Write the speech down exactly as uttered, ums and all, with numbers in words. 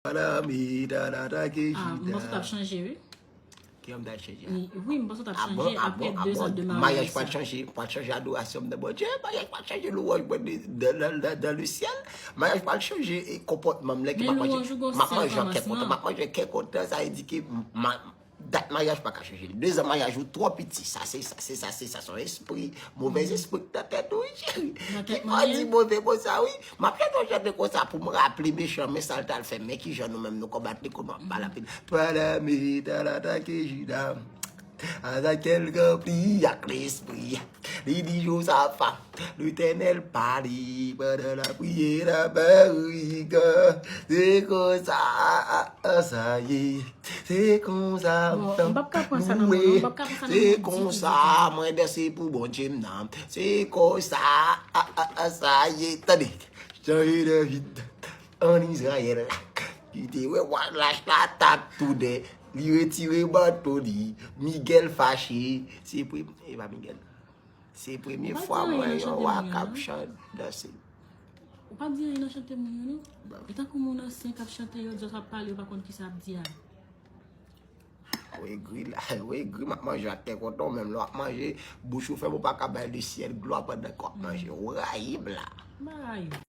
Pandan mi tan atake Ah, m panse t ap chita. Chanje, wi. Ki an m ta chanje? Wi, m panse t ap Ah chanje bon, ah apre bon, ah de zan bon. de Maryaj maryaj. pral Sa. Chanje, pral chanje adorasyon m nan Bondye. Maryaj pral chanje louwanj mwen de- de- de- de- dans le ciel. Maryaj pral chanje e konpòtman m lè ke Men m ap manje. louwanj ou gon M ap sèl manje an kè kontan, kòmansman. M ap manje kè kontan, sa vle di ke ma- dat maryaj pa ka chanje. De zan maryaj ou twò piti. Sa se sa, se sa, se sa, se yon espri, movèz espri k nan tèt ou, wi, cheri. Nan Ki tèt fè w di manyen. move konsa, wi. M ap chante yon chante konsa pou m raple mechan, men sa l t al fè, men kijan nou menm nou konbat li, kounye a ap pale anpil. Pandan mi tan atake chita. Azakèl ranpli ak lespri. Li di Jozafa, Letènèl pale pandan l ap priye nan barikan. Se konsa, a, a, a, sa ye. Se konsa, Bon, tan m p ap ka pran sa nan men w, non, louwe. m p ap ka pran sa nan Se men w ditou, konsa, ditou. Mwen danse pou Bondye m nan. Se konsa, a, a, a, sa ye. Tande, chanje de vit an Izrayèl. Li te wè wa lach la t ap tounen. Li retire manto li. Miguel fache. Se premye, e pa Miguel. Se premye Ou pa fwa di anyen mwen nan yon chante wa moun yo, k ap non? chan- danse. Ou pa di anyen nan chante moun yo, non? E tankou moun ansyen k ap chante, yo di yo ap pale, yo pa konn ki sa ap di a. Ou egri la, ou egri, m ap manje ak kè kontan, menm lè w ap manje, bouch ou fèmen, ou pa ka bay le ciel glwa pandan ke w ap manje. Ou rayi m la. Bay.